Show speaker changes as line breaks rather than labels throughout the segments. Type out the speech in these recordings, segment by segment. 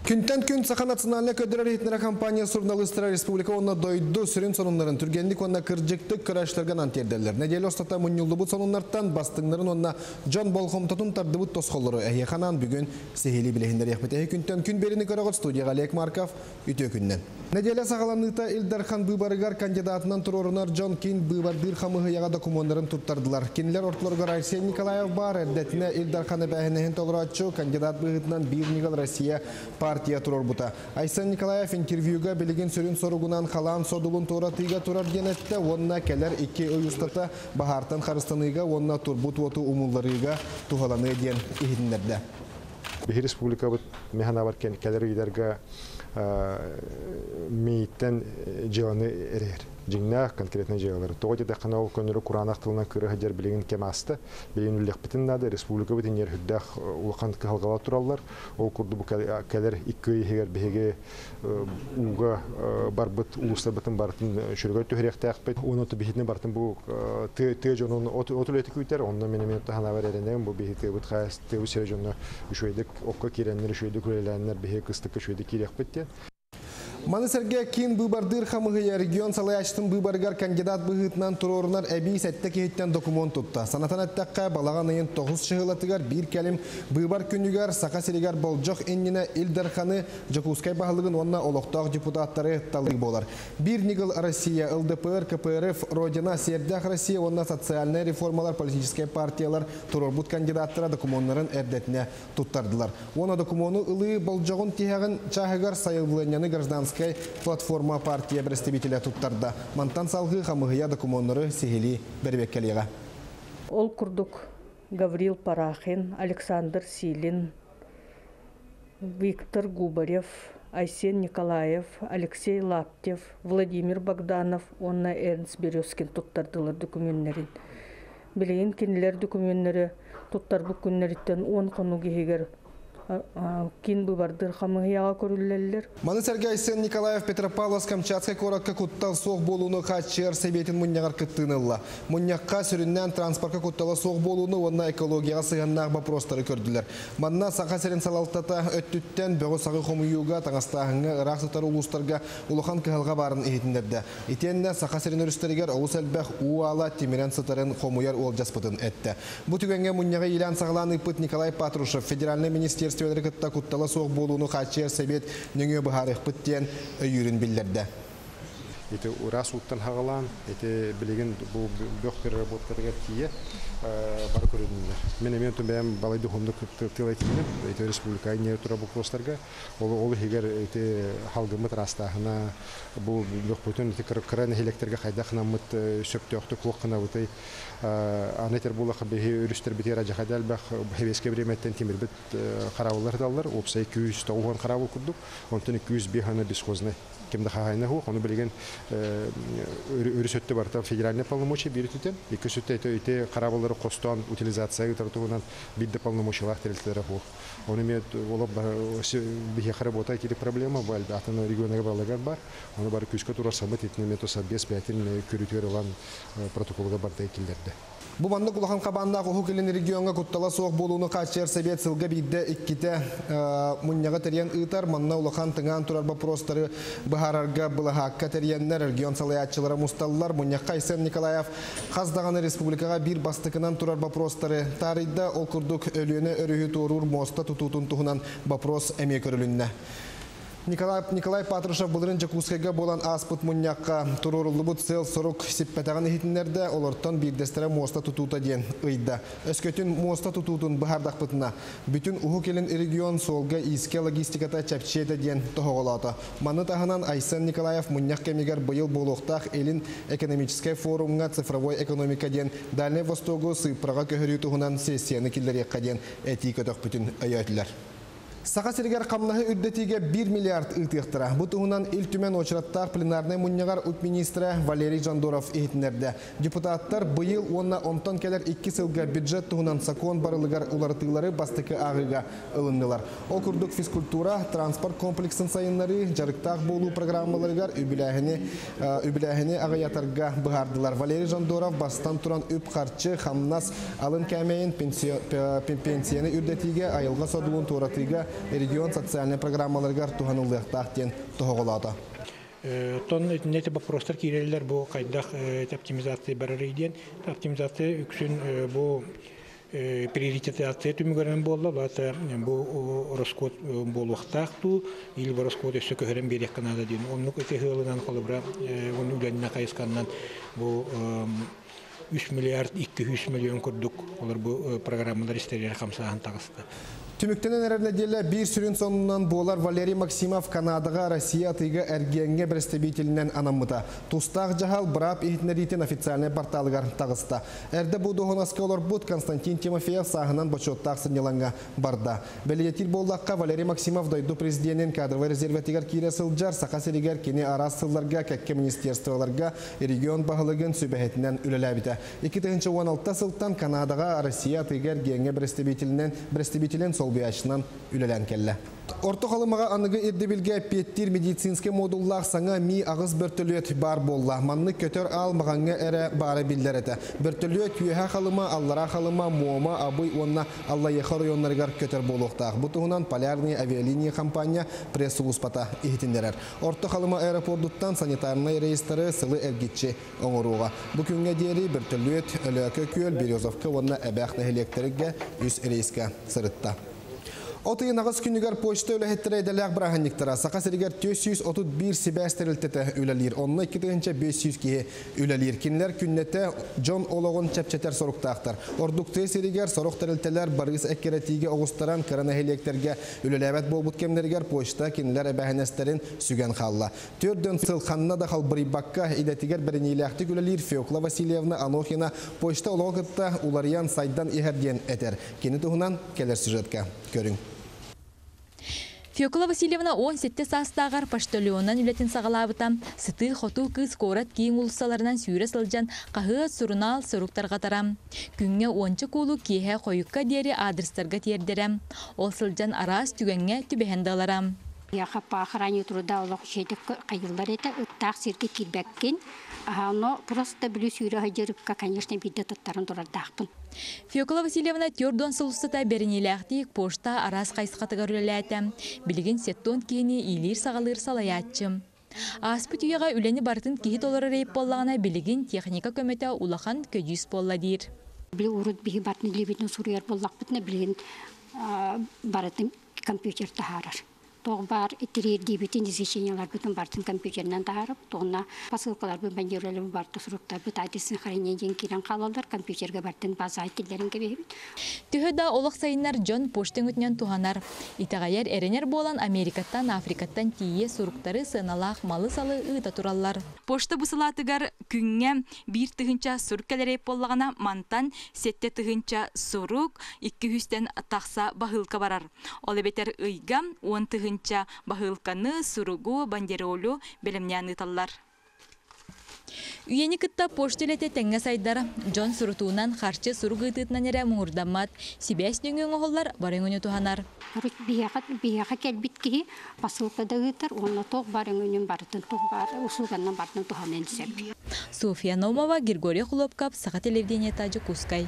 Күнтэн күн Саха национальнай көрдөрөр иһитиннэрэр компания суруналыыстара республика уонна дойду сүрүн сонуннарын түргэнник уонна кырдьыктык көрөөччүлэргэ анаан тиэрдэллэр. Нэдиэлэ устата мунньуллубут сонуннартан бастыҥнарын уонна дьон болҕомтотун тардыбыт тосхоллору эһиэхэ анаан бүгүн сиһилии билиһиннэриэхпит. Эһи күнтэн күн биэриини көрөҕүт студияҕа Олег Марков үтүө күннэн. Нэдиэлэ саҕаланыыта Ил Дархан быыбарыгар кандидатынан туруорунар дьон киин быыбардыыр хамыыһыйаҕа докумуоннарын туттардылар. Кинилэр ортолоругар Айсен Николаев баар, эрдэтинэ Ил Дархан эбээһинэһин толорооччу кандидат быһыытынан Биир ньыгыл Россия партия туруорбута. Айсен Николаев интервьюга билигин сүрүн соругунан халаан содулун туоратыыга турар диэн эттэ уонна кэлэр 2 ый устата баһаартан харыстаныыга уонна турбут уоту умулларыыга туһаланыа диэн иһитиннэрдэ.
Биһи республикабыт механабар кэлэр ыйдарга мииттэн дьыаланы эрэйэр. Дьиҥнээх конкретнай дьыалалары. Тоҕо диэтэххинэ ол көннөрү кураанах тылынан кыра сылдьар билигин кэм ааста. Билигин үллэхпитин наада, республикабыт иҥэр үрдээх улахан кыһалҕалар тураллар. Ол курдук бу кэлэр 2 ый иһигэр биһиги ууга барбыт улуустарбытын барытын чөлүгэр түһэриэхтээхпит. Уонна биһитини барытын бу тыа дьонун от үлэтэ күүтэр. Онно мин эмиэ таһанабар эрэнэбин бу биһи тыабыт хаас тыабыт сирэ дьоно үчүгэйдик окко киирэннэр, үчүгэйдик үлэлээннэр биһи кыстыкка үчүгэйдик киириэхпит диэн.
Маны сэргэ киин быыбардыыр хамыһыйа регион салайааччытын быыбарыгар кандидат быһыытынан туруорунар эбии 7 киһиттэн докумуон тутта. Санатан эттэххэ, балаҕан ыйын 9 чыһылатыгар биир кэлим быыбар күнүгэр Саха сиригэр болдьох иннинэ Ил Дарханы, Дьокуускай баһылыгын уонна олохтоох депутаттары талыы буолар. Биир ньыгыл Россия, ЛДПР, КПРФ, Родина, Сиэрдээх Россия уонна социальнай реформалар политическай партиялар туруорбут кандидаттара докумуоннарын эрдэтинэ туттардылар. Уонна докумуону ылыы болдьоҕун тиһэҕин чааһыгар сайылбылыанньаны гражданскай платформа партия представителэ туттарда. Мантан салгыы хамыһыйа докумуоннары сиһилии бэрэбиэркэлиэҕэ.
Ол курдук Гаврил Парахин, Александр Силин, Виктор Губарев, Айсен Николаев, Алексей Лаптев, Владимир Богданов уонна Эрнст Березкин туттардылар докумүөннэрин. Билигин кинилэр докумүөннэрэ туттарбыт күннэриттэн 10 хонук иһигэр киин быыбардыыр хамыыһыйаҕа көрүллэллэр.
Маны сэргэ Айсен Николаев Петропавловск-Камчатскай куоракка куттал суох буолууну хааччыйар сэбиэтин мунньаҕар кыттыыны ылла. Мунньахха сүрүннээн транспорка куттала суох буолууну уонна экологияҕа сыһыаннаах боппуруостары көрдүлэр. Манна Саха сирин салалтата өттүттэн бөҕү-саҕы хомуйууга, таҥастааһыҥҥа ыраах сытар улуустарга улахан кыһалҕа баарын иһитиннэрдэ. Итиэннэ Саха сирин өрүстэригэр олус элбэх уу аала тимирэн сытарын хомуйар уолдьаспытын эттэ. Бу түгэҥҥэ мунньаҕы иилээн-саҕалаан ыыппыт Николай Патрушев федеральнай министиэристибэлэри кытта куттала суох буолууну хааччыйар сэбиэт нөҥүө быһаарыахпыт диэн өйүүрүн биллэрдэ.
Ити ыраас ууттан хаҕалаан, ити билигин бу бөх переработкатыгар тиийэ бары көрүнүллэр. Мин эмиэ онтон бэйэм балай духовно тыл этинним. Ити республика иннигэр турар боппуруостарга. Ол иһигэр ити халгыммыт ыраастааһына, бу бөхпүтүн ити кыра нэһилиэктэргэ хайдах гынаммыт сөптөөхтүк туох гынабытый. Аны этэр буоллахха биһи өрүстэрбитигэр адьахайда элбэх сэбиэскэй бириэмэттэн тимирбит хараабыллар сыталлар. Уопсай 290 хараабыл курдук. Онтон 205 аны бесхозный ким да хаһаайына суох. Ону билигин өрүс өттө барыта федеральный полномочия биир өттүтэн, иккис өттө ити хараабыллары хостоон утилизация ыытар туһунан биир да полномочиялаах тэрилтэлэрэ суох. Ону эмиэ олох биһиэхэ работа ити проблема бу атын регионнарга бараларыгар бар. Ону бары күүскэ туруорсаммыт итини эмиэ совбез бэйэтин көрүүтүгэр ылан протоколугар барыта киллэрдэ.
Бу маннык улахан хабааннаах Уһук Илин региоҥҥа куттала суох буолууну хааччыйар Сэбиэт сылга биирдэ-иккитэ мунньаҕы тэрийэн ыытар. Манна улахан тыҥаан турар боппуруостары быһаарарга былаһаакка тэрийэннэр регион салайааччылара мусталлар. Мунньахха Айсен Николаев хас даҕаны республикаҕа биир бастакынан турар боппуруостары таарыйда. Ол курдук Өлүөнэ өрүһү туоруур муоста тутуутун туһунан боппуруос эмиэ көрүлүннэ. Николай, Николай Патрушев былырын Дьокуускайга буолан ааспыт мунньахха туруоруллубут сыал-сорук сиппэтэҕин иһитиннэрдэ, олортон биирдэстэрэ муоста тутуута диэн ыйда. Өскөтүн муоста тутуутун быһаардахпытына, бүтүн Уһук Илин регион суолга-иискэ логистиката чэпчиэтэ диэн тоһоҕолоото. Маны таһынан Айсен Николаев мунньах кэмигэр быйыл буолуохтаах Илин экономическай форумҥа цифровой экономика диэн Дальнай Востогу сыыппараҕа көһөрүү туһунан сессияны киллэриэххэ диэн этии көтөхпүтүн өйөөтүлэр. Саха сиригэр хамнаһы үрдэтиигэ 1 миллиард ыытыахтара. Бу туһунан Ил Түмэн уочараттаах пленарнай мунньаҕар үп министрэ Валерий Жандоров иһитиннэрдэ. Депутаттар быйыл уонна онтон кэлэр 2 сылга бюджет туһунан сокуон барылыгар уларытыылары бастакы ааҕыыга ылыннылар. Ол курдук физкультура, транспорт комплексын сайыннарыы, дьарыктаах буолуу программаларыгар үбүлээһини аҕыйатарга быһаардылар. Валерий Жандоров бастан туран үп-харчы, хамнас алын кээмэйин пенсияны үрдэтиигэ, айылҕа содулун туоратыыга регион социальнай программаларыгар туһаныллыахтаах диэн тоһоҕолоото.
Оттон итиннэ боппуруостар киирэллэр, бу хайдах оптимизация барарый диэн. Оптимизация үксүн бу приоритетация түмүгэрин буолла, бата бу ороскуот буолуохтаах дуу, или бу ороскуот өссө көһөрөн биэриэххэ наада диэн. Оннук ити ыалынан холобура оны үлэннэ хайысканнан бу 3 миллиард 200 миллион курдук олор бу программалар истерер хамсааһын таҕыста.
Түмүктэнэн эрэр нэдиэлэ биир сүрүн сонунан буолар Валерий Максимов Канадаҕа Россия атыыга эргиэҥҥэ бэрэстэбиитэлинэн анаммыта. Тустаах дьаһал быраап иһитиннэриитин официальнай порталыгар таҕыста. Эрдэ бу дуоһунаска олорбут Константин Тимофеев сааһынан бочуоттаах сынньалаҥҥа барда. Бэлиэтиир буоллахха, Валерий Максимов дойду президенин кадровай резервэтигэр киирэ сылдьар. Саха сиригэр кини араас сылларга кэккэ министерстволарга регион баһылыгын сүбэһитинэн үлэлээбитэ. 2016 сылтан Канадаҕа Россия атыыга эргиэҥҥэ бэрэстэбиитэлинэн бэрэстэбиитэлин солбуйааччынан үлэлээн кэллэ. Орто Халымаҕа аныгы ирдэбилгэ эппиэттиир медицинскэй модуллаах саҥа Ми-8 бөртөлүөт баар буолла. Маннык көтөр аал Маҕаҥҥа эрэ баара биллэр этэ. Бөртөлүөт Үөһээ Халыма, Аллараа Халыма, Муома, Абый уонна Аллайыаха оройуоннарыгар көтөр буолуохтаах. Бу туһунан Полярные авиалинии хампаанньа пресс-сулууспата иһитиннэрэр. Орто Халыма аэропордуттан санитарнай рейстары сылы эргиччи оҥоруоҕа. Бу күҥҥэ диэри бөртөлүөт Өлөөкө Күөл, Березовка уонна Эбээх нэһилиэктэргэ үс рейскэ сырытта. От ыйын аҕыс күнүгэр почта үлэһиттэрэ идэлээх бырааһынньыктара. Саха сиригэр 431 сибээс тэрилтэтэ үлэлиир. Онно 2500 киһи үлэлиир. Кинилэр күннэтэ дьон олоҕун чэпчэтэр соруктаахтар. Ордук тыа сиригэр сорох тэрилтэлэр барыыс эккирэтиигэ оҕустаран кыра нэһилиэктэргэ үлэлээбэт буолбут кэмнэригэр почта кинилэр эбээһинэстэрин сүгэн хаалла. Төрдөн сыл ханна да халбарыйбакка идэтигэр бэриниилээхтик үлэлиир Фекла Васильевна Анохина почта олоҕу кытта уларыйан сайдан иһэр диэн этэр. Кини туһунан кэлэр сюжетка көрүҥ.
Фекла Васильевна 17 саастааҕар почтальонунан үлэтин саҕалаабыта. Сытыы-хотуу кыыс куорат киин уулуссаларынан сүүрэ сылдьан хаһыат, сурунаал, сурук тарҕатара. Күҥҥэ уонча куулу киэһэ хойукка диэри аадырыстарга тиэрдэрэ. Ол сылдьан араас түгэҥҥэ түбэһэн да ылара.
Яха по охране труда олох үчүгэйдик хайыллар этэ, ыттаах сиргэ киирбэккин. Но просто били сүүрэ сылдьарыкка, конечно, биирдэ туттаран турардаахпын.
Фекла Васильевна 40 сыл устата бэриниилээхтик почта араас хайысхатыгар үлэлээтэ. Билигин 70 киһини иилиир-саҕалыыр салайааччы. Ааспыт үйэҕэ үлэни барытын киһи толорор эбит буоллаҕына, билигин техника көмөтө улахан көдьүүс буолла диир.
Били урут биһи бартын илиибитин суруйар буоллахпытына, билигин барытын компьютер таһаарар. Туох баар тириэрдиибитин, извещенияларбытын барытын компьютерынан таһаарып, туонна посылкаларбын, бандеролларбын барыта суруктарбыт адресин хранение диэн киирэн хаалаллар, компьютерга барытын базаҕа киллэрэн кэбиһэбит.
Төһө да олох сайыннар дьон почта өҥөтүнэн туһанар. Итэҕэйэр, эрэнэр буолан Америкаттан, Африкаттан тиийэ суруктары, сыаналаах малы-салы ыыта тураллар. Почта бу салаатыгар күҥҥэ 1 тыһыынча сурук кэлэр буоллаҕына, мантан 7 тыһыынча сурук, 200-тэн тахса баһыылка барар. Ол эбэтэр ыйга 10 тыһыынча баһыылканы, суругу, бандеролу бэлэмнээн ыыталлар. Үйэни кытта почта үлэтэ тэҥҥэ сайдар. Дьон сурутуунан харчы сурук ыытыытынан эрэ муҥурдаммат. Сибээс нөҥүө оҥоһуллар бары өҥөнү туһанар.
Биһиэхэ кэлбит киһи посылка да ыытар, уонна туох баар өҥөнүн барытын, туох баар услуганан барытын туһанан сөп.
Софья Номова, Григорий Хлопков, Саха телевидениета, Дьокуускай.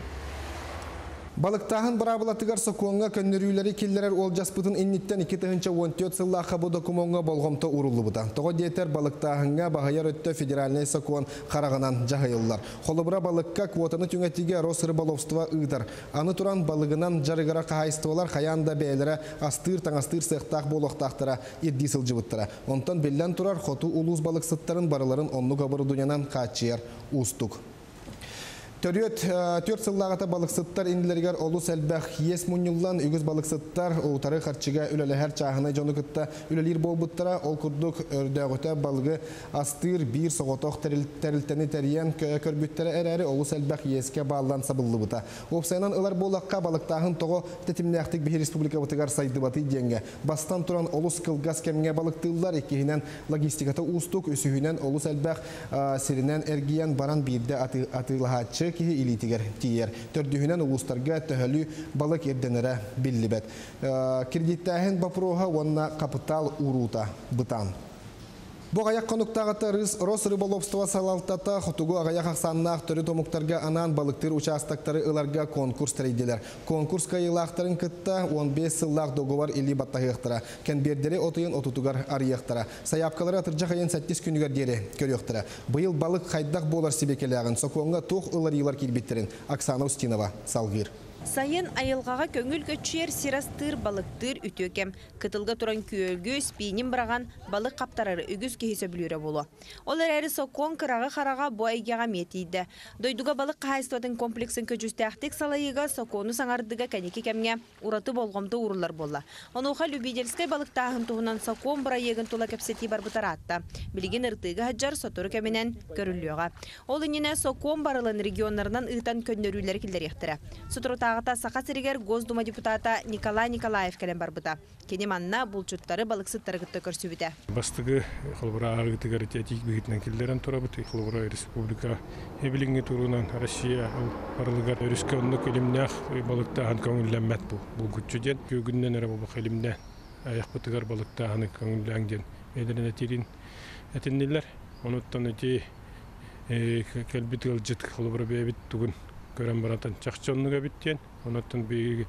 Балыктааһын быраабылатыгар сокуоҥҥа көннөрүүлэри киллэрэр уолдьаспытын инниттэн 2014 сыллаахха бу докумуоҥҥа болҕомто ууруллубута. Тоҕо диэтэр балыктааһыҥҥа баһыйар өттө федеральнай сокуон хараҕынан дьаһайыллар. Холобура, балыкка квотаны түҥэтиигэ Росрыболовство ыытар. Аны туран балыгынан дьарыгырар хаһаайыстыбалар хайаан да бэйэлэрэ астыыр таҥастыыр сыахтаах буолуохтаахтара ирдии сылдьыбыттара. Онтон биллэн турар, хоту улуус балыксыттарын барыларын оннук оборудованиенан хааччыйар уустук. Төрүөт 4 сыллааҕыта балыксыттар иннилэригэр олус элбэх иэс мунньуллан, үгүс балыксыттар утары харчыга үлэлэһэр чааһынай дьону кытта үлэлиир буолбуттара. Ол курдук өрдөөҕүтэ балыгы астыыр биир соҕотох тэрилтэни тэрийэн көрбүттэрэ эрээри, олус элбэх иэскэ бааллан сабыллыбыта. Уопсайынан ылар буоллахха, балыктааһын тоҕо тэтимнээхтик биһиги республикабытыгар сайдыбатый диэҥҥэ. Бастатан туран, олус кылгас кэмҥэ балыктыыллар, иккиһинэн, логистиката уустук, үсүһүнэн, олус элбэх сиринэн эргийэн баран биирдэ атыылаһааччы киһи илиитигэр тиийэр. Төрдүһүнэн, улуустарга төһөлүү балык ирдэнэрэ биллибэт. Кредиттээһин боппуруоһа уонна капитал уруута бытаан. Бу аҕыйах хонуктааҕыта Росрыболовство салалтата хотугу аҕыйах ахсааннаах төрүт омуктарга анаан балыктыыр учаастактары ыларга конкурс тэрийдилэр. Конкурс кыайыылаахтарын кытта 15 сыллаах договор илии баттаһыахтара. Кэнбиэрдэри от ыйын отутугар арыйыахтара. Сайаапкалары атырдьах ыйын сэттис күнүгэр диэри көрүөхтэрэ. Быйыл балык хайдах буолар сибикилээҕин, сокуоҥҥа туох уларыйыылар киирбиттэрин Оксана Устинова салгыыр.
Сайын айылҕаҕа көҥүл көччүйэр сир астыыр, балыктыыр үтүө кэм. Кытылга туран күөлгү, спиннинг быраҕан балык хаптарары үгүс киһи сөбүлүүрэ буолуо. Ол эрээри сокуон кыраҕы хараҕа бу эйгэҕэ эмиэ тиийдэ. Дойдуга балык хаһаайыстыбатын комплексын көдьүүстээхтик салайыыга сокуону саҥардыыга кэнники кэмҥэ ураты болҕомто ууруллар буолла. Онуоха любительскай балыктааһын туһунан сокуон бырайыагын тула кэпсэтии барбыта ыраатта. Билигин ырытыыга сылдьар, сотору кэминэн көрүллүөҕэ. Ол иннинэ сокуон барылын регионнарынан ыытан көннөрүүлэри киллэриэхтэрэ. Соторутааҕыта Саха сиригэр Госдума депутата Николай Николаев кэлэн барбыта. Кини манна булчуттары, балыксыттары кытта көрсүбүтэ.
Бастакы холобура ааҕыытыгар этии быһыытынан киллэрэн турабыт. Холобура республика билиҥҥи туругунан Россия барылыгар өрүскэ оннук илимнээх балыктааһын көҥүллэммэт булгуччу диэн күөгүннэн эрэ буолбакка илимнээн айахпытыгар балыктааһыны көҥүллээҥ диэн бэйэлэрин этиирин этиннилэр. Онуттан ити кэлбит ыалдьыт холобура бэйэбит тугун көрөн барантан чахчы оннук эбит диэн онуттан биһиги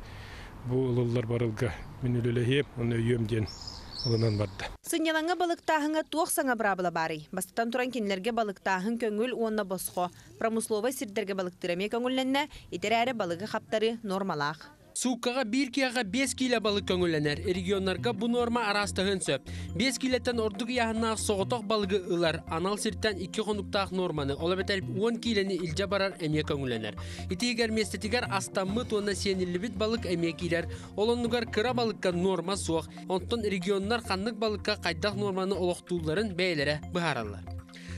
бу ылыллар барылга мин үлэлэһиэм, уонна өйүөм диэн ылынан барда.
Сынньалаҥҥа балыктааһыҥҥа туох саҥа быраабыла баарый? Бастатан туран кинилэргэ балыктааһын көҥүл уонна босхо. Промысловай сирдэргэ балыктыыр эмиэ көҥүллэннэ, ити эрээри балыгы хаптарыы нуормалаах.
Сууккаҕа биир киһиэхэ 5 киилэ балык көҥүллэнэр. Регионнарга бу нуорма араастаһыан сөп. 5 киилэттэн ордук ыйааһыннаах соҕотох балыгы ылар анал сиртэн 2 хонуктаах нуорманы, ол эбэтэр 10 киилэни илдьэ барар эмиэ көҥүллэнэр. Итиигэр миэстэтигэр астаммыт уонна сиэниллибит балык эмиэ киирэр. Ол оннугар кыра балыкка нуорма суох. Онтон регионнар ханнык балыкка хайдах нуорманы олохтуулларын бэйэлэрэ быһаараллар.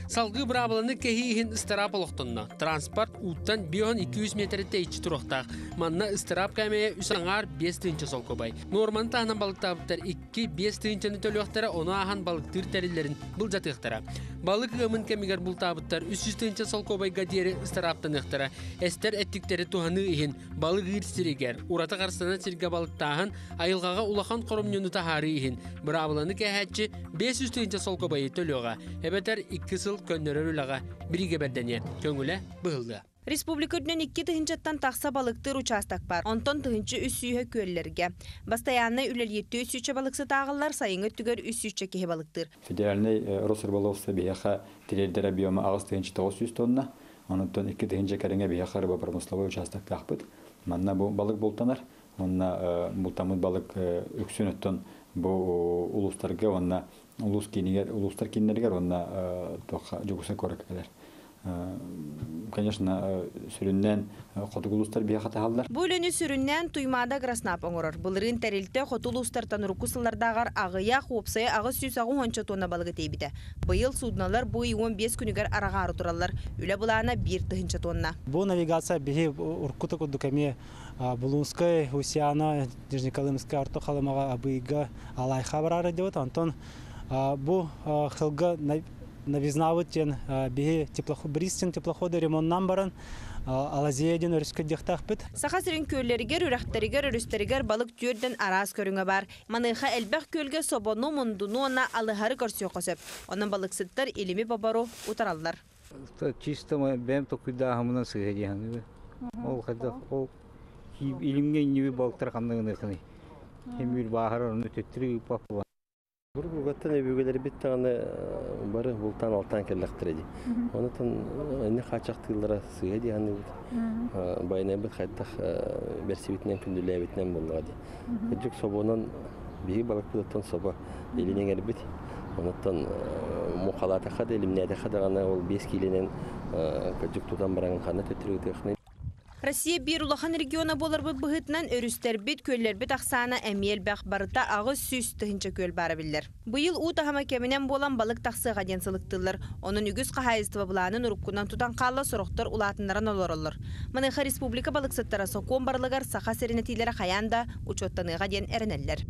Салгыы быраабыланы кэһии иһин ыстараап олохтонно. Транспорт ууттан 5200 миэтэрэ тэйиччи туруохтаах. Манна ыстараап кээмэйэ үс аҥаар 5 тыһыынча солкуобай. Нуорманы таһынан балыктаабыттар 2-5 тыһыынчаны төлүөхтэрэ, ону ааһан балыктыыр тэриллэрин былдьатыахтара. Балык ыамын кэмигэр бултаабыттар 300 тыһыынча солкуобайга диэри ыстарааптаныахтара. Эстэр эттиктэри туһаныы иһин балык ыыр сиригэр, ураты харыстанар сиргэ балыктааһын айылҕаҕа улахан хоромньуну таһаарыы иһин быраабыланы кэһээччи 500 тыһыынча солкуобайы төлүөҕэ, эбэтэр 2 сыл көннөрөр үлэҕэ бириигэбэрдэниэ, көҥүлэ быһыллыа.
Республика үрдүнэн 2 тыһыынчаттан тахса балыктыыр учаастак бар. Онтон 1300 күөллэргэ. Бастайааннай үлэлиир 400 балыксыт ааҕыллар, сайыҥҥы өттүгэр 300 киһи балыктыыр.
Федеральнай Росрыболовство биһиэхэ тириэрдэр объема 8900 тонна. Онуттан 2 тыһыынча кэриҥэ биһиэхэ рыбопромысловой участоктаахпыт. Манна бу балык бултанар. Онно бултаммыт балык үксүн оттон бу улуустарга уонна улуус киинигэр, улуустар кииннэригэр уонна туохха Дьокуускай куоракка кэлэр. Конечно, сүрүннээн хотугу улуустар биһиэхэ таһаллар.
Бу үлэни сүрүннээн Туймаада Агроснаб оҥорор. Былырыын тэрилтэ хоту улуустартан урукку сыллардааҕар аҕыйах, уопсайа 880 тонна балыгы тиэйбитэ. Быйыл суднолар бу ый 15 күнүгэр араҕаары тураллар. Үлэ былаана 1 тыһыынча тонна.
Бу навигация биһи уруккута курдук эмиэ Булунскай, Усьяна, Нижнеколымскай, Орто Халымаҕа, Абыйга, Алайха бараары диэбит. Онтон бу сылга новизнабыт диэн биһи Бристин теплоходы ремонтнан баран Алазея диэн өрүскэ диэхтаахпыт.
Саха сирин күөллэригэр, үрэхтэригэр, өрүстэригэр балык түөрдэн араас көрүҥэ бар. Маныаха элбэх күөлгэ собону, мундуну уонна алыһары көрсүөххэ сөп. Онон балыксыттар илими бобору утараллар.
Чисто бэйэм толкуйдааһымынан сыыһа диэхин. Ол хайдах ол илимҥэ инниби балыктар ханна гыныахыный. Хемүр бааһар оны төттүрү ыыппаппа.
Бургугаттан өбүгэлэрбит даҕаны бары бултаан алтаан кэллэхтэрэ дии. Онутан инни хааччахтыыллара сыыһа дии саныыбыт. Байанайбыт хайдах бэрсибитинэн күндүлээбитинэн буоллаҕа дии. Кырдьык собонон биһиги балыкпытыттан собо илин эҥэрбит. Онуттан муҥхалаатахха да илимнээтэххэ даҕаны ол 5 киилэнэн кырдьык тутан баран ханна төттөрү ытыаххыный.
Россия биир улахан региона буоларбыт быһыытынан өрүстэрбит, күөллэрбит ахсаана эмиэ элбэх, барыта 800 тыһыынча күөл баара биллэр. Быйыл уу таһыма кэминэн буолан балык тахсыаҕа диэн сылыктыыллар. Онон үгүс хаһаайыстыба былаанын уруккунан тутан хаалла, сорохтор улаатыннаран олороллор. Маныаха республика балыксыттара сокуон барылыгар Саха сирин этиилэрэ хайаан да учуоттаныаҕа диэн эрэнэллэр.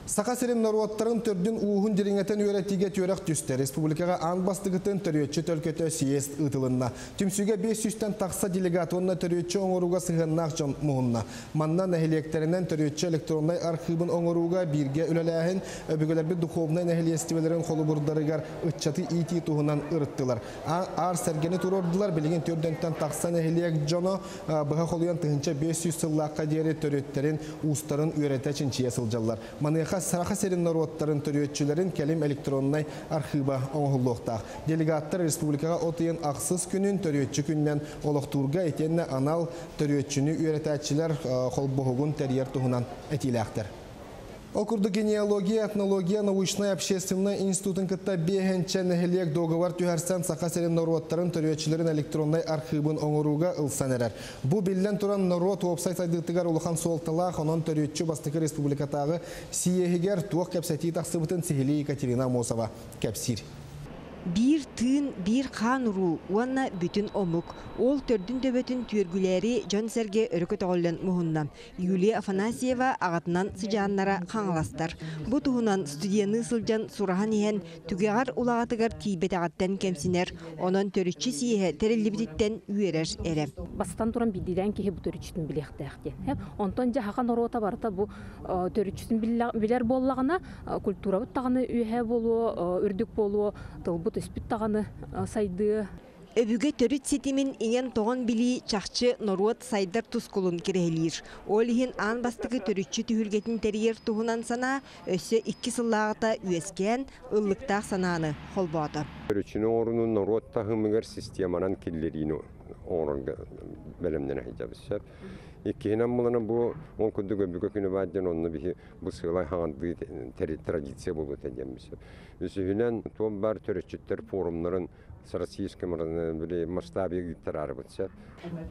Саха сирин норуоттарын төрдүн ууһун дириҥэтэн үөрэтиигэ түөрэх түстэ. Республикаҕа аан бастакытын төрүөччү төлкөтө съезд ыытылынна. Түмсүүгэ 500-тэн тахса делегат уонна төрүөччү оҥорууга сыһыаннаах дьон муһунна. Манна нэһилиэктэринэн төрүөччү электроннай архыыбын оҥорууга бииргэ үлэлээһин, өбүгэлэрбит духовнай нэһилиэстибэлэрин холобурдарыгар ыччаты иитии туһунан ырыттылар. Аар сэргэни туруордулар, билигин төрдөнтөн тахса нэһилиэк дьоно быһа холуйан 1500 сыллаахха диэри төрүттэрин уустарын үөрэтэ чинчийэ сылдьаллар. Маныаха Саха сирин норуоттарын төрүөччүлэрин кэлим электроннай архыыба оҥоһуллуохтаах. Делегаттар республикаҕа от ыйын ахсыс күнүн төрүөччү күнүнэн олохтуурга итиэннэ анал төрүөччүнү үөрэтээччилэр холбоһугун тэрийэр туһунан этиилээхтэр. Ол курдук генеалогия, этнология научнай общественнай институтун кытта биэһинчэ нэһилиэк договор түһэрсэн Саха сирин норуоттарын төрүөччүлэрин электроннай архыыбын оҥорууга ылсан эрэр. Бу биллэн туран норуот уопсай сайдыытыгар улахан суолталаах, онон төрүөччү бастакы республикатааҕы съеһигэр туох кэпсэтии тахсыбытын сиһилии Екатерина Амосова кэпсиир.
Биир тыын, биир хаан уруу уонна бүтүн омук. Ол төрдүн-төбөтүн түөргүлээри дьон-сэргэ өрө көтөҕүллэн муһунна. Юлия Афанасьева аҕатынан сыдьааннара хаҥаластар. Бу туһунан студенныы сылдьан сураһан иһэн, түгэҕэр улаҕатыгар тиийбэтэҕиттэн кэмсинэр, онон төрүччү сиэһэ тэриллибититтэн үөрэр эрэ.
Бастатан туран биирдиилээн киһи бу төрүччүтүн билиэхтээх диэн. Онтон дьэ саха норуота барыта бу төрүччүтүн билэр буоллаҕына, культурабыт даҕаны үөһэ буолуо, үрдүк буолуо, тылбыт өспүт даҕаны сайдыа.
Өбүгэ төрүт ситимин иҥэн-тоҥон билии чахчы норуот сайдар тускулун кэрэһилиир. Ол иһин аан бастакы төрүччү түһүлгэтин тэрийэр туһунан санаа өссө икки сыллааҕыта үөскээн, ыллыктаах санааны холбоото.
Төрүччүнү оҥорууну норуот таһымыгар системанан киллэриини оҥорорго бэлэмнэнэ сылдьабыт сөп. Иккиһинэн булана бу ол курдук өбүгэ күнэ баар диэн онно биһи бу сыалай хаҥардыы традиция буолбута диэн сөп. Үсүһүнэн туом баар төрүччүттэр форумнарын российскай масштабе ыыттараарыбыт сөп.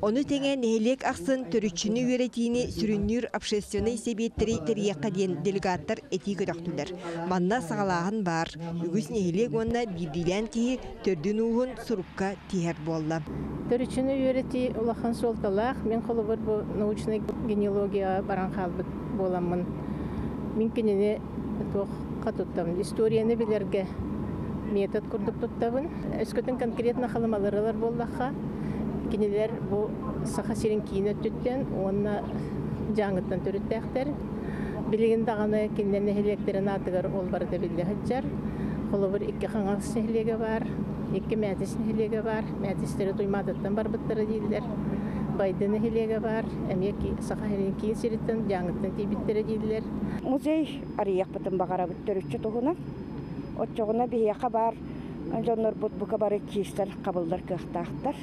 Ону тэҥэ нэһилиэк ахсын төрүччүнү үөрэтиини сүрүннүүр общественнай сэбиэттэри тэрийиэххэ диэн делегаттар этии көтөхтүлэр. Манна саҕалааһын баар. Үгүс нэһилиэк уонна биирдиилээн киһи төрдүн-ууһун сурукка тиһэр буолла.
Төрүччүнү үөрэтии улахан суолталаах. Мин холобур бу научнай генеалогияҕа баран хаалбыт буоламмын, мин кинини туохха туттабын? Историяны билэргэ метод курдук туттабын. Өскөтүн конкретно халымаларылар буоллахха, кинилэр бу Саха сирин киин өттүттэн уонна Дьааҥыттан төрүттээхтэр. Билигин даҕаны кинилэр нэһилиэктэрин аатыгар ол барыта биллэ сылдьар. Холобур, икки Хаҥалас нэһилиэгэ баар, икки Мээтис нэһилиэгэ баар. Мээтистэри Туймаадаттан барбыттара дииллэр. Байды нэһилиэгэ баар, эмиэ Саха сирин киин сириттэн, Дьааҥыттан тиийбиттэрэ дииллэр.
Музей арыйыахпытын баҕарабыт төрүччү туһунан. Оччоҕуна биһиэхэ баар дьоннорбут бука бары киирсэр хабыллар кыахтаахтар.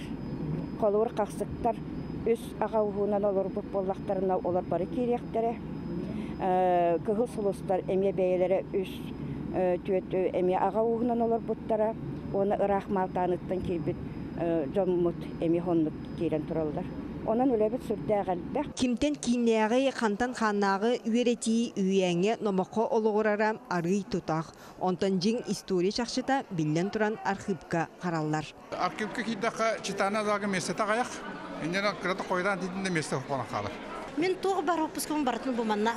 Холобур, хахсыктар үс аҕа уһуунан олорбут буоллахтарына, олор бары киириэхтэрэ. Кыһыл сулустар эмиэ бэйэлэрэ үс түөрт эмиэ аҕа ууһунан олорбуттара. Уонна ыраах Маалтааныттан киирбит дьоммут эмиэ оннук киирэн тураллар. Онон үлэбит сүрдээх элбэх.
Кимтэн кииннээҕи, хантан хааннааҕы үөрэтии үһүйээҥҥэ номоххо олоҕурара арыый тутах. Онтон дьиҥ история чахчыта биллэн туран архыыпка хараллар.
Архыыпка киирдэххэ читание залга миэстэтэ аҕыйах. Инньэ кырата хойутаан тиийдин да миэстэ буолан хаалар.
Мин туох бар выпускабын барытын бу манна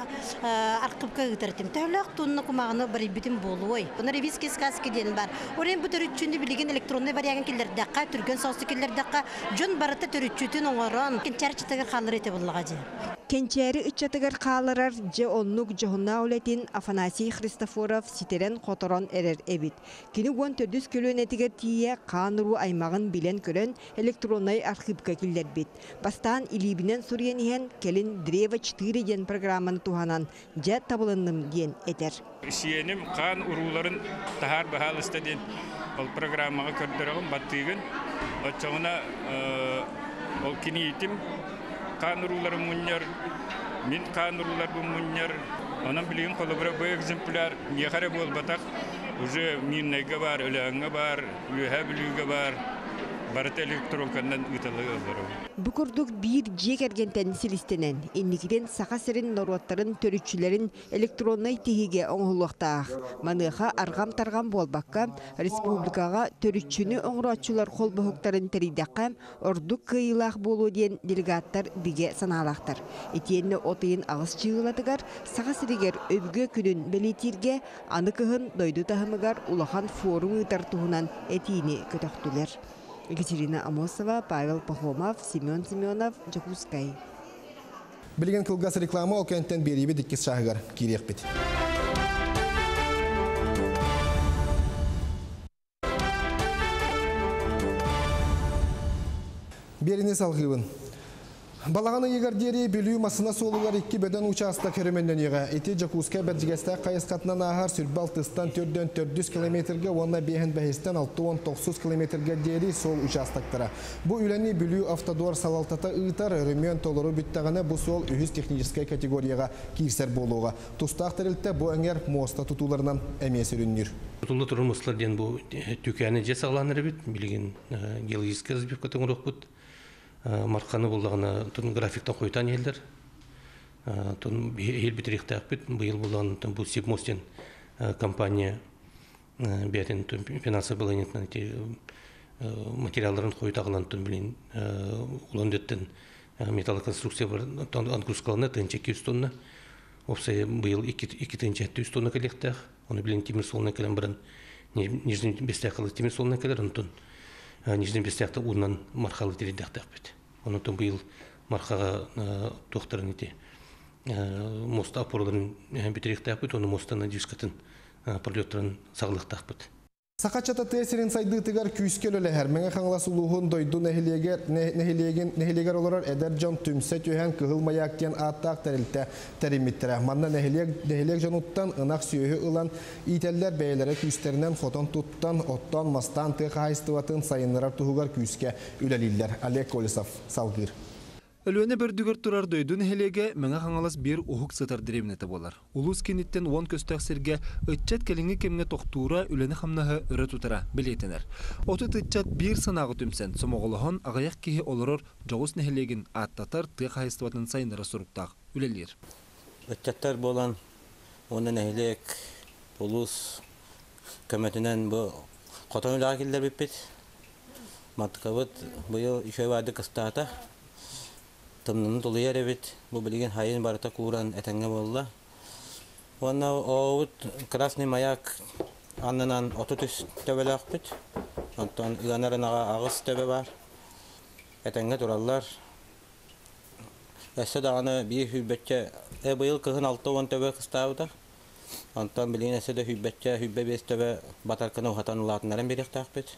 архыыпка ыытар этим. Төһөлөөх тонна кумааҕыны барыйбытым буолуой. Онно ревизские сказки диэн бар. Орен бу төрүччүнү билигин электронный вариагын киллэрдэххэ, түргэн соҕустук киллэрдэххэ, дьон барыта төрүччүтүн оҥорон, кэнчээри ыччатыгар хааллар этэ буоллаҕа дии.
Кэнчээри ыччатыгар хааларар дьэ оннук дьоһуннаах үлэтин Афанасий Христофоров ситэрэн-хоторон эрэр эбит. Кини уон төрдүс көлүөнэтигэр тиийэ хаан-уруу аймаҕын билэн-көрөн электроннай архыыпка киллэрбит. Бастаан илиибинэн суруйан иһэн, кэлин Древо 4 диэн программаны туһанан, дьэ табылынным диэн этэр.
Сиэним хаан урууларын таһаар баһаалыста диэн ол программаҕа көрдөрөҕүн, баттыыгын. Оччоҕуна ол киниитим хаан урууларын мунньар, мин хаан урууларбын мунньар. Онон билигин холобура бу экземпляр миэхэ эрэ буолбатах, уже Мирнэйгэ баар, Өлөөҥҥө баар, Үөһээ Бүлүүгэ баар. Барыта электронканан ыытыллар олорор.
Бу курдук биир дьиэ кэргэнтэн силистэнэн, инникитин Саха сирин норуоттарын төрүччүлэрин электроннай тиһигэ оҥоһуллуохтаах. Маныаха арҕам-тарҕам буолбакка, республикаҕа төрүччүнү оҥорооччулар холбоһуктарын тэрийдэххэ, ордук кыайыылаах буолуо диэн делегаттар бигэ санаалаахтар. Итиэннэ от ыйын аҕыс чыыһылатыгар Саха сиригэр Өбүгэ күнүн бэлиэтииргэ аны кыһын дойду таһымыгар улахан форум ыытар туһунан этиини көтөхтүлэр. Екатерина Амосова, Павел Пахомов, Семен Семенов, Дьокуускай.
Билигин кылгас реклама ол кэнтэн биэриибит иккис чааһыгар киириэхпит. Биэрини салгыыбын. Балаҕан ыйыгар диэри Бүлүү массыына суолугар икки бөдөҥ учаастак өрөмүөннэниэҕэ. Ити Дьокуускай Бэрдьигэстээх хайысхатынан ааһар сүрбэ алтыстан төрдөн төрдүс километрга уонна биэһин бэһистэн 69 километрга диэри суол учаастактара. Бу үлэни Бүлүү автодор салалтата ыытар, өрөмүөн толору бүттэҕинэ бу суол үһүс техническэй категорияҕа киирсэр буолуоҕа. Тустаах тэрилтэ бу эҥэр муоста тутууларынан эмиэ сүрүннүүр.
Тутулла турар муосталар диэн бу Түүкээни дьиэ саҕалаан эрэбит. Билигин геологическай разбивка оҥоруохпут. Марханы буллаҕына тун графиктан хойутаан иһэллэр. Тун иһил бүтүрүөхтээхпит. Быйыл буллаҕына бу Сибмост диэн компания бэйэтин финансовый балаһыанньатынан ити материалларын хойутаҕынан тун билин улан дөттөн металлоконструкция отгрузкалана 1200 тонна. Опсай быйыл 2700 тонна кэлиэхтээх. Оны билин тимир суолунан кэлэн баран Нижний Бестяхалы тимир суолунан кэлэр, онтон Нижний Бестяхта уунан Мархалы тирийдэхтээхпит. Онтон быйыл Мархаҕа туохтарын ити моста опораларын бүтэриэхтээхпит, оны мостан дискатын пролеттарын саҕалыахтаахпыт.
Саха чата тыа сирин сайдыытыгар күүскэ үлэлэһэр Мэҥэ Хаҥалас улууһун дойду нэһилиэгэр, нэһилиэгин нэһилиэгэр олорор эдэр дьон түмсэ түһэн Кыһыл Маяк диэн ааттаах тэрилтэ тэриммиттэрэ. Манна нэһилиэк, нэһилиэк дьонуттан ынах сүөһү ылан иитэллэр бэйэлэрэ күүстэринэн хотон туттан, оттоон, мастаан тыа хаһаайыстыбатын сайыннарар туһугар күүскэ үлэлииллэр. Олег Колесов салгыыр.
Өлүөнэ бөрдүгэр турар дойду нэһилиэгэ Мэҥэ Хаҥалас биир уһук сытар дэриэбинэтэ буолар. Улуус кииниттэн уон көстөөх сиргэ ыччат кэлиҥҥи кэмҥэ тохтуура, үлэни-хамнаһы өрө тутара бэлиэтэнэр. 30 ыччат биир санааҕа түмсэн, сомоҕолоһон аҕыйах киһи олорор дьоҕус нэһилиэгин ааттатар тыа хаһаайыстыбатын сайыннарар соруктаах үлэлиир.
Ыччаттар буолан уонна нэһилиэк, улуус көмөтүнэн бу хотон үлэҕэ киллэрбиппит. Мантыкабыт быйыл үчүгэй баардык кыстаата. Тымныны тулуйар эбит. Бу билигин хайын барыта кууран этэҥҥэ буолла. Уонна оҕобут Красный маяк аннынан 33 төбөлөөхпүт. Онтон ыанар ынаҕа аҕыс төбө баар. Этэҥҥэ тураллар. Өссө даҕаны биир сүүрбэччэ, быйыл кыһын 60 төбө кыстаабыта. Онтон билигин өссө да сүүрбэччэ, 25 төбө батарканы уһатан улаатыннаран биэриэхтээхпит.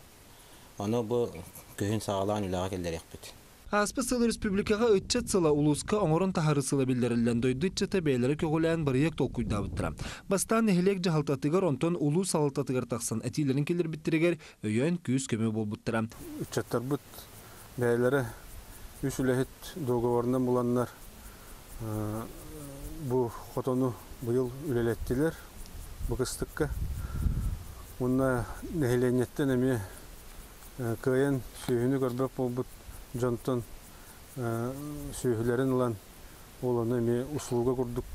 Ону бу күһүн саҕалаан үлэҕэ киллэриэхпит.
Ааспыт сыл республикаҕа ыччат сыла улууска оҥорон таһаарыы сыла биллэриллэн дойду ыччата бэйэлэрэ көҕүлээн бырайыак толкуйдаабыттара. Бастаан нэһилиэк дьаһалтатыгар, онтон улуус салалтатыгар тахсан этиилэрин киллэрбиттэригэр өйөөн күүс-көмө буолбуттара.
Ыччаттарбыт бэйэлэрэ үс үлэһит договорынан буланнар бу хотону быйыл үлэлэттилэр бу кыстыкка. Уонна нэһилиэнньэттэн эмиэ кыайан сүөһүнү көрбөт буолбут дьонтон сүөһүлэрин ылан ол ону эмиэ услуга курдук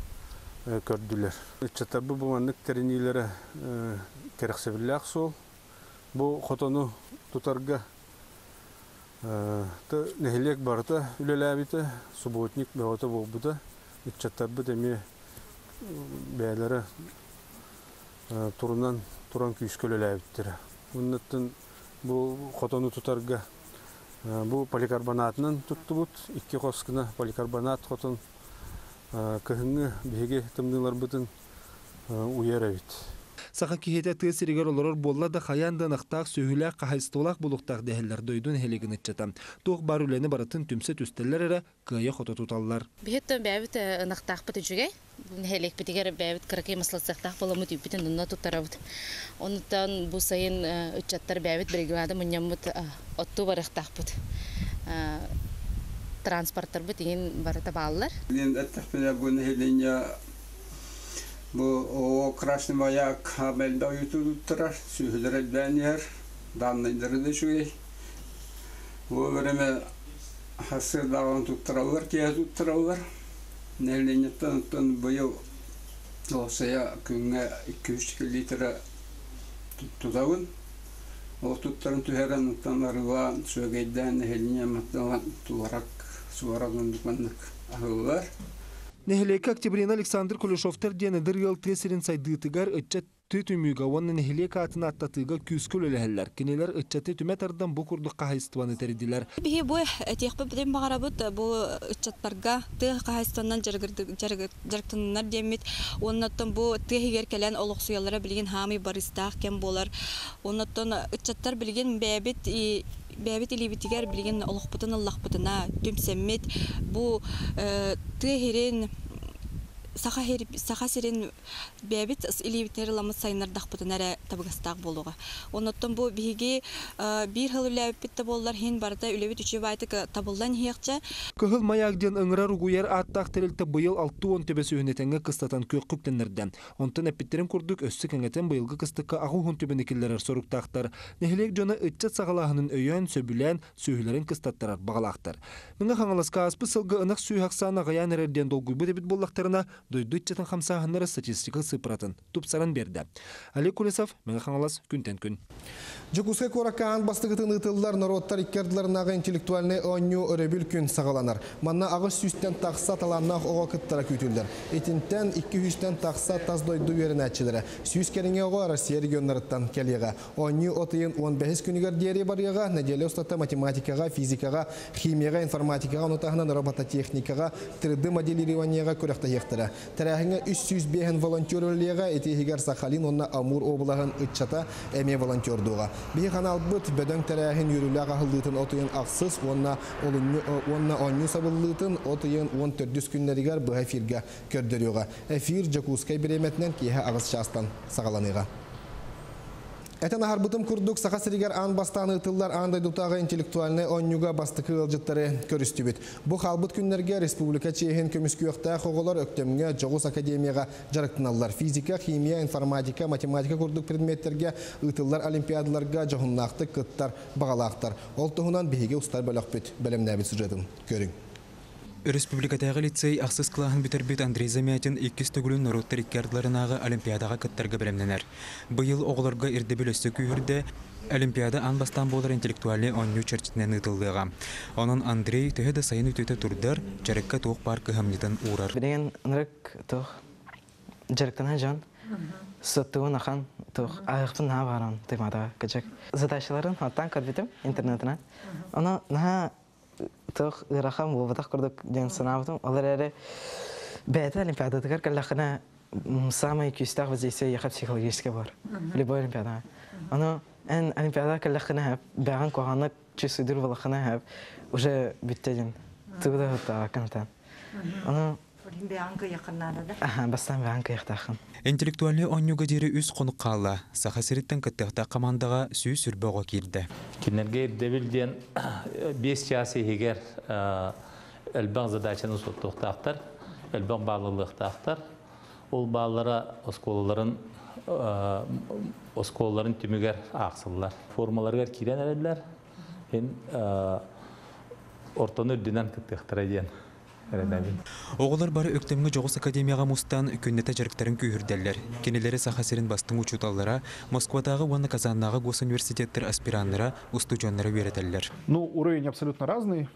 көрдүлэр. Ыччаттарбыт бу маннык тэриниилэрэ кэрэхсэбиллээх суол. Бу хотону тутарга нэһилиэк барыта үлэлээбитэ, субботник бөҕөтө буолбута. Ыччаттарбыт эмиэ бэйэлэрэ турунан туран күүскэ үлэлээбиттэрэ. Уоннаттан бу хотону тутарга бу поликарбонатынан туттубут. Икки хос гына поликарбонат хотон кыһыҥҥы биһиги тымныыларбытын уйар эбит.
Саха киһитэ тыа сиригэр олорор буолла да хайаан да ынахтаах, сүөһүлээх, хаһаайыстыбалаах буолуохтаах дэһэллэр дойду нэһилиэгин ыччата. Туох баар үлэни барытын түмсэ түстэллэр эрэ кыайа-хото туталлар.
Биһиттэн бэйэбит ынахтаахпыт үчүгэй. Нэһилиэкпитигэр бэйэбит кыракый маслацыахтаах буоламмыт үүппүтүн онно туттарабыт. Онуттан бу сайын ыччаттар бэйэбит бригада мунньаммыт оттуу барыахтаахпыт. Транспорттарбыт иҥин барыта бааллар.
Мин эттэхпинэ бу нэһилиэнньэ Бу оо Красный маяк элбэх ютубтара, сүөһүлэр элбээн иһэр, даннайдары да үчүгэй. Ол время хасырдааҕын туттараллар, киэһэ туттараллар. Нэһилиэнньэттэн оттон быйыл уопсайа күҥҥэ 2-3 литра тутабын. Ол туттарын түһэрэн, оттон арыылаан, сүөгэйдээн нэһилиэнньэ матталан туорак, суорак оннук маннык аһыллар.
Нэһилиэккэ Октябрина Александр Кулешовтар диэн эдэр ыал тыа сирин сайдыытыгар ыччат түмүүгэ уонна нэһилиэк аатын ааттатыыга күүскэ үлэлэһэллэр. Кинилэр ыччаты түмэ тардан бу курдук хаһайыстыбаны тэрийдилэр.
Биһи бу этиэхпит баҕарабыт бу ыччаттарга тыа хаһайыстыбаннан дьарыктаныннар диэммит. Оннуттан бу тыа иһигэр кэлэн олохсуйаллара билигин хаамый барыстаах кэм буолар. Оннуттан ыччаттар билигин бэйэбит бэйэбит илиибитигэр билигин олохпутун ыллахпытына түмсэммит бу тыа иһирин саха сирин бэйэбит илиибитинэр ыламмыт сайыннардахпытына эрэ табыгастаах буолуоҕа. Оннуттан бу биһиги биир хыл үлээбиппит да буоллар иһин барыта үлэбит үчүгэй баайтык табыллан иһиэхчэ.
Кыһыл маяк диэн ыҥырар угуйар ааттаах тэрилтэ быйыл 60 төбө сүһүн этэҥҥэ кыстатан күөххэ үктэннэрдэ. Онтон эппиттэрин курдук өссө кэҥэтэн быйылгы кыстыкка 80 төбөнү киллэрэр соруктаахтар. Нэһилиэк дьоно ыччат саҕалааһынын өйөөн, сөбүлээн, сүөһүлэрин кыстаттарар баҕалаахтар. Мэҥэ Хаҥаласка ааспыт сылга ынах сүөһү ахсаана аҕыйаан эрэр диэн долгуйбут эбит буоллахтарына, дойду ыччатын хамсааһыннара статистика сыыппаратын тупсаран биэрдэ. Олег Кулесов, Мэҥэ Хаҥалас, күнтэн күн.
Дьокуускай куоракка аан бастакытын ыытыллар норуоттар икки ардыларынааҕы интеллектуальнай оонньуу өрөбүл күн саҕаланар. Манна 800-тэн тахса талааннаах оҕо кыттара күүтүллэр. Итинтэн 200-тэн тахса тас дойду үөрэнээччилэрэ. 100 кэриҥэ оҕо Россия регионнарыттан кэлиэҕэ. Оонньуу от ыйын 15 күнүгэр диэри барыаҕа. Нэдиэлэ устата математикаҕа, физикаҕа, химияҕа, информатикаҕа, ону таһынан робототехникаҕа, 3D моделированиеҕа күрэхтэһиэхтэрэ. Тэрээһиҥҥэ 305 волонтер үлэлиэҕэ, ити иһигэр Сахалин уонна Амур облаһын ыччата эмиэ волонтердуоҕа. Биһи ханаалбыт бөдөҥ тэрээһин үөрүүлээх аһыллыытын от ыйын ахсыс уонна уонна оонньуу сабыллыытын от ыйын 14 күннэригэр быһа эфиргэ көрдөрүөҕэ. Эфир Дьокуускай бириэмэтинэн киэһэ 8 чаастан саҕаланыаҕа. Этэн аһарбытым курдук, Саха сиригэр аан бастаан ыытыллар аан дойдутааҕы интеллектуальнай оонньууга бастакы ыалдьыттары көрүстүбүт. Бу хаалбыт күннэргэ республика чиэһин көмүскүөхтээх оҕолор Өктөмҥө дьоҕус академияҕа дьарыктаналлар. Физика, химия, информатика, математика курдук предметтэргэ ыытыллар олимпиадаларга дьоһуннаахтык кыттар баҕалаахтар. Ол туһунан биһиги устар бөлөхпүт бэлэмнээбит сюжетын көрүҥ.
Өрөспүүбүлүкэтээҕи лицей ахсыс кылааһын бүтэрбит Андрей Замятин иккис төгүлүн норуоттар икки ардыларынааҕы Олимпиадаҕа кыттарга бэлэмнэнэр. Быйыл оҕолорго ирдэбил өссө күүһүрдэ, Олимпиада аан бастаан буолар интеллектуальнай оонньуу чэрчитинэн ыытыллыаҕа. Онон Андрей төһө да сайын үтүөтэ турдар, дьарыкка туох баар кыһамньытын уурар.
Билигин ынырык туох дьарыктана дьон сыттыбын ахан туох аһыахпын наһаа баҕаран тыйматаҕа кычак. Задачаларын оттон көрбүтүм интернетинэн. Ону наһаа туох ыарахан буолбатах курдук диэн санаабытым. Ол эрээри бэйэтэ олимпиадатыгар кэллэххинэ самый күүстээх воздействие ехе психологически бар. Любой олимпиадаҕа. Ону эн олимпиадаҕа кэллэххинэ бэҕэн куһаҕаннык чувствуйдуур буоллаххына уже бүттэ диэн. Тугу да ыттаабаккын Ону
Бэҕэн кыйаххын наада да?
Бастаан бэҕэн кыйахтааххын.
Интеллектуальнай оонньууга диэри үс хонук хаалла. Саха сириттэн кыттыахтаах хамаандаҕа 120 оҕо киирдэ.
Кинилэргэ ирдэбил диэн 5 чаас иһигэр элбэх задачаны суоттуохтаахтар, элбэх бааллылыахтаахтар. Ол бааллара оскуолаларын оскуолаларын түмүгэр аахсыллар. Формаларыгар киирэн эрэллэр. Ин ортону үрдүнэн кыттыахтара диэн эрэнэбин.
Оҕолор бары Өктөмҥө дьоҕус академияҕа мустан күннэтэ дьарыктарын күүһүрдэллэр. Кинилэри Саха сирин бастыҥ учууталлара, Москватааҕы уонна Казаннааҕы госуниверситеттар аспираннара, устудьуоннара үөрэтэллэр.
Ну, уровень абсолютно разный.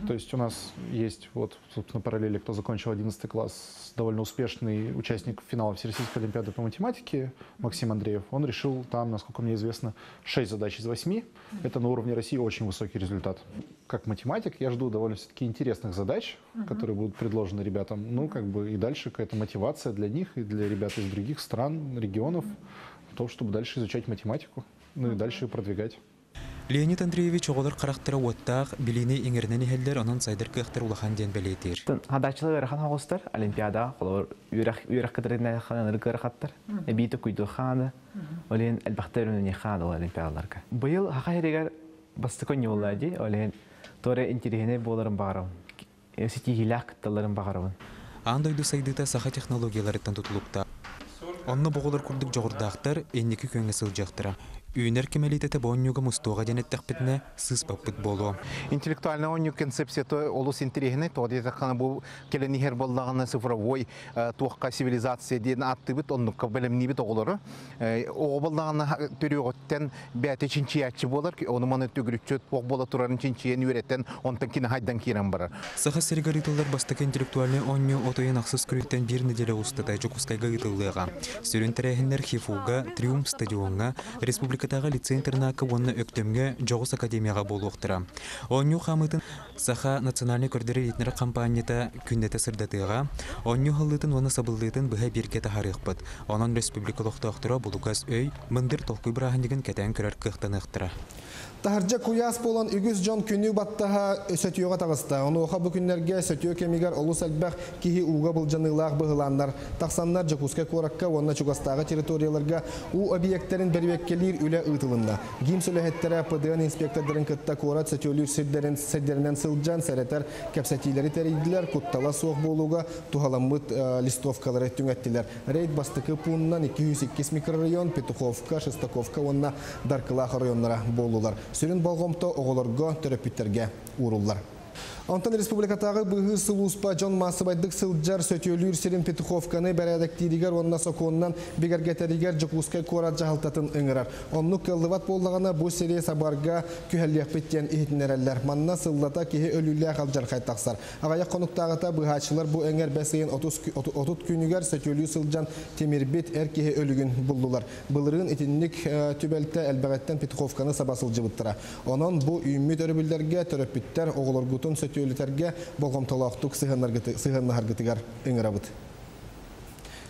То есть у нас есть вот, собственно, параллели, кто закончил 11 класс, довольно успешный участник финала Всероссийской олимпиады по математике Максим Андреев. Он решил там, насколько мне известно, 6 задач из 8. Это на уровне России очень высокий результат. Как математик я жду довольно все-таки интересных задач, которые будут предложены ребятам. Ну, как бы и дальше какая-то мотивация для них и для ребят из других стран, регионов, в том, чтобы дальше изучать математику, ну и дальше ее продвигать.
Леонид Андреевич оҕолор харахтара уоттаах, билиини иҥэринэн иһэллэр, онон сайдар кыахтар улахан диэн бэлиэтиир.
Задачалар ыарахан оҕустар, олимпиада, холобур, үөрэх үөрэх кытарынай ырык ыарахаттар. Эбии куйду хааны, олен элбэхтэр үнүне хааны ол олимпиадаларга. Быйыл хаха хэригэр бастакы ньуолла ди, олен торе интеллигенэ буоларын баҕарабын. Ситиһиилээх кытталларын баҕарабын.
Аан дойду сайдыыта саха технологияларыттан тутулуктаах. Онно боҕолор курдук дьоҕурдаахтар инники күөҥҥэ сылдьыахтара. Үүнэр кэм элитэтэ бу оонньууга мустуоҕа диэн эттэхпитинэ, сыыспаппыт буолуо.
Интеллектуальнай оонньуу концепцията олус интэриэһинэй. Тоҕо диэтэххинэ, бу кэлэн иһэр буоллаҕына цифровой туохха цивилизация диэн ааттыыбыт, оннукка бэлэмниибит оҕолору. Оҕо буоллаҕына төрүөҕүттэн бэйэтэ чинчийээччи буолар, ону маны төгүрүччү туох буола турарын чинчийэн үөрэтэн, онтон кини хайдан киирэн барар.
Саха сиригэр ыытыллар бастакы интеллектуальнай оонньуу от ыйын ахсыс күнүттэн биир нэдиэлэ устата Дьокуускайга ыытыллыаҕа. Сүрүн тэрээһиннэр ХИФУ-га, Триумф стадиоҥҥа, республикатааҕы лицей-интернакка уонна Өктөмҥө дьоҕус академияҕа буолуохтара. Оонньуу хаамыытын Саха национальнай көрдөрөр-иһитиннэрэр хампаанньата күннэтэ сырдатыаҕа, оонньуу аһыллыытын уонна сабыллыытын быһа бииргэ таһаарыахпыт. Онон республика олохтоохторо булугас өй, мындыр толкуй бырааһынньыгын кэтээн көрөр кыахтаныахтара.
Таһырдьа куйаас буолан үгүс дьон күнү баттаһа сөтүөҕэ таҕыста. Онуоха бу күннэргэ сөтүө кэмигэр олус элбэх киһи ууга былдьаныылаах быһылааннар тахсаннар Дьокуускай куоракка уонна чугастааҕы территорияларга уу объектарын бэрэбиэркэлиир үлэ ыытылынна. ГИМС үлэһиттэрэ ПДН инспектордарын кытта куорат сөтүөлүүр сирдэрин сирдэринэн сылдьан сэрэтэр кэпсэтиилэри тэрийдилэр, куттала суох буолууга туһаламмыт листовкалары түҥэттилэр. Рейд бастакы пуунунан 202 микрорайон, Петуховка, Шестаковка уонна Даркылаах оройуоннара буоллулар. Сүрүн болҕомто оҕолорго, төрөппүттэргэ ууруллар. Онтон республикатааҕы быыһыыр сулууспа дьон маассабайдык сылдьар сөтүөлүүр сирин Петуховканы бэрээдэктииригэр уонна сокуонунан бигэргэтэригэр Дьокуускай куорат дьаһалтатын ыҥырар. Оннук кыаллыбат буоллаҕына, бу сири сабарга күһэллиэхпит диэн иһитиннэрэллэр. Манна сыллата киһи өлүүлээх алдьархай тахсар. Аҕыйах хонуктааҕыта быыһааччылар бу эҥэр бэс ыйын 30 күнүгэр сөтүөлүү сылдьан тимирбит эр киһи өлүгүн буллулар. Былырыын итинник түбэлтэ элбэҕиттэн Петуховканы саба сылдьыбыттара. Онон бу үүммүт өрөбүллэргэ төрөппүттэр оҕолоргутун сөтүөлүтэргэ болҕомтолоохтук сыһыаннаһаргытыгар ыҥырабыт.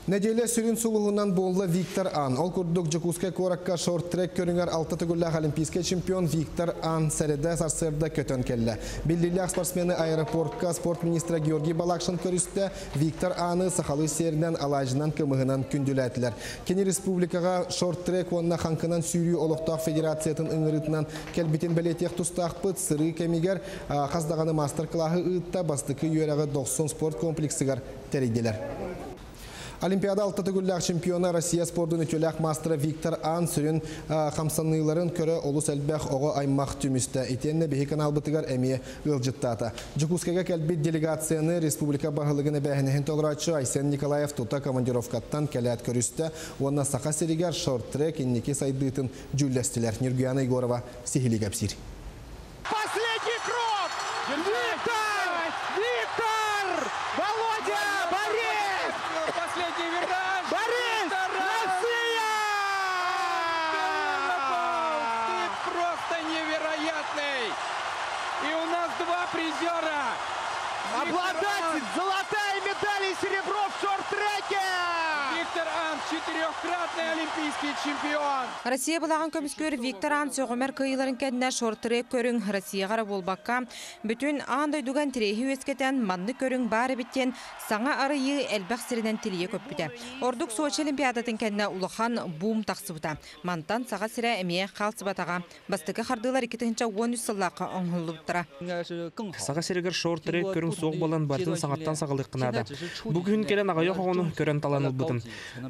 Нэдиэлэ сүрүн сулуһунан буолла Виктор Ан. Ол курдук Дьокуускай куоракка шорт-трек көрүҥэр алта төгүллээх олимпийскай чемпион Виктор Ан сэрэдэ сарсыарда көтөн кэллэ. Биллиилээх спортсмены аэропортка спорт министрэ Георгий Балакшин көрүстэ. Виктор Аны сахалыы сиэринэн алаадьынан кымыһынан күндүлээтилэр. Кини республикаҕа шорт-трек уонна хаҥкынан сүүрүү олохтоох федерациятын ыҥырыытынан кэлбитин бэлиэтиэх тустаахпыт. Сырыы кэмигэр хас даҕаны маастар-кылааһы ыытта, бастакы үөрэҕи Дохсун спорт комплексыгар тэрийдилэр. Олимпиада алта төгүллээх чемпиона Россия спордун үтүөлээх маастара Виктор Ан сүрүн хамсаныыларын көрө олус элбэх оҕо аймах түмүстэ. Итиэннэ биһи каналбытыгар эмиэ ыалдьыттаата. Дьокуускайга кэлбит делегацияны республика баһылыгын эбээһинэһин толорооччу Айсен Николаев тута командировкаттан кэлээт көрүстэ уонна Саха сиригэр шорт-трек инники сайдыытын дьүүллэстилэр. Нюргуяна Егорова сиһилии кэпсиир.
Последний крок! Виктор! Виктор! Володя! Борис!
Последний вираж!
Борис! Россия!
Ты просто невероятный! И у нас два призера!
Обладатель золотая медаль и серебро в шорт-треке!
Виктор Ан, четырехкратный олимпийский чемпион!
Россия былааҕын көмүскүүр Виктор Ан сөҕүмэр кыайыыларын кэннэ шорт-трек көрүҥ Россияҕа эрэ буолбакка, бүтүн аан дойдуга интэриэһи үөскэтэн, маннык көрүҥ баар эбит диэн саҥа арыйыы элбэх сиринэн тилийэ көппүтэ. Ордук Сочи Олимпиадатын кэннэ улахан бум тахсыбыта. Мантан Саха сирэ эмиэ хаалсыбатаҕа. Бастакы хардыылар 2013 сыллаахха оҥоһуллубуттара.
Саха сиригэр шорт-трек көрүҥ суох буолан барытын саҥаттан саҕалыахха наада. Бу күһүн кэлэн аҕыйах оҕону көрөн талан ылбытым.